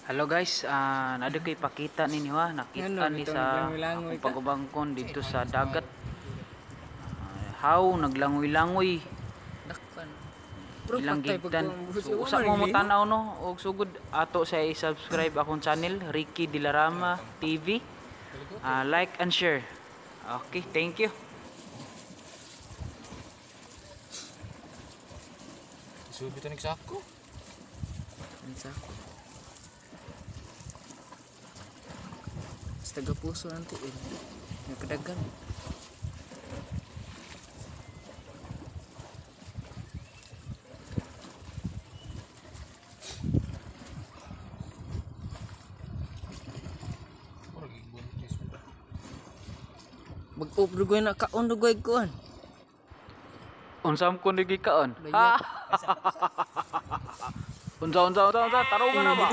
Hello guys, naa koy ipakita ninyo ha. Nakita Ngano, ni bitaw sa naglangoy-langoy akong ka? Pagubangkon dito sa dagat. How naglangoy-langoy Dakpan. Pero ilang patay gigtan. pagkuhan. So, usa mo mo tanaw no og sugod ato sa i-subscribe akong channel, Ricky Dilarama TV. Like and share. Okay, thank you. Subi to nagsako. Ang sako. Sa taga-puso ng tiil. Nagkadagan. Murag ibuntis mo. Mag-up dugoy na kaon dugoy kuan. Unsa ko ni gikaon? Layat. Unsa, unsa, unsa, unsa, tarungan na ba?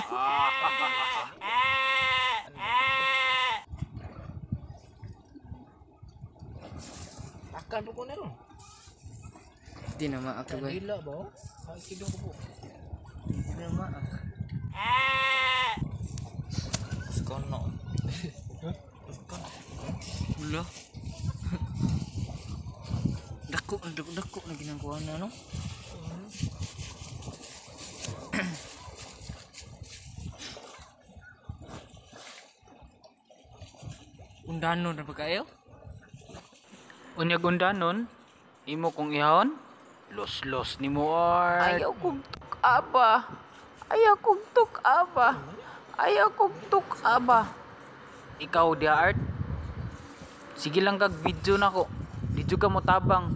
Akan po ko na ron. Di na maak dugoy. Dila ba? Oh? Ay, kidong ko po. Di na maak. Uskon no. Wala. Dako, dako, dako na ginagawa na no. Undano na ba kayo? Unya gundanon, imo kong ihawon, los-los nimo art. Ayaw kong tuk-aba. Ayaw kong tuk-aba. Ayaw kong tuk-aba. Ikaw dia art. Sige lang kag video nako. Di jud ka mo tabang.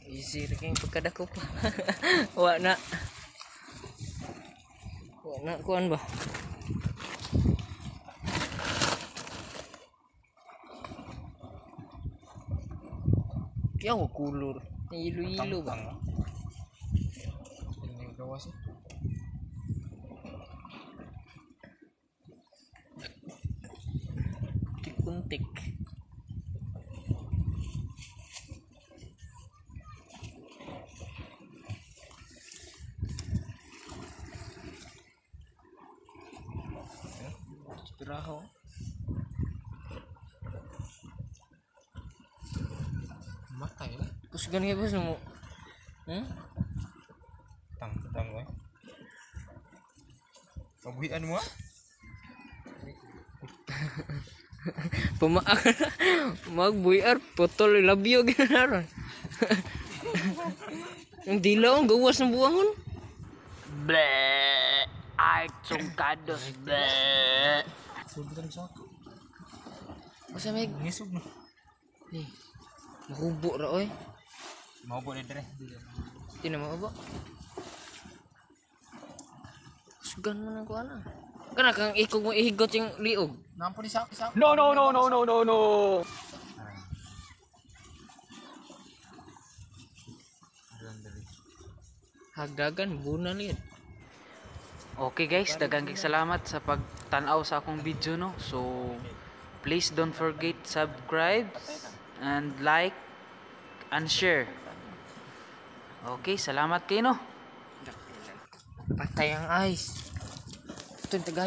Easy ra kayong pagkadako pa. Wa na. Wa na kuan ba? Kaya ko kulor. Ilo-ilo ba? Ini yung gawas eh. Tik-untik. Tiraho. Matay lah. Kusgan kayo boss mo. Tang tang eh. Pabuhian mo ah. Pamaak magbuyar putol labyo ginaron. Ang dilaw ang gawas ng buwangon. Bleh. Art sungkados. Bleh. Subi to nagsako. Basta may Ngisog no. eh, mahubo ra oy. Mao ni dire. Di na mahubo. Kusgan mo ng kuan ah. Kana kang ikog mo ihigot yung liog. Nampo ni sako sako. No, no, no, no, no, no, no. Hagdagan buna liid. Okay guys, daghang kay salamat sa pagtan-aw sa akong video no. So please don't forget subscribe and like and share. Okay, salamat kayo no. Patay ang ice. Ito yung taga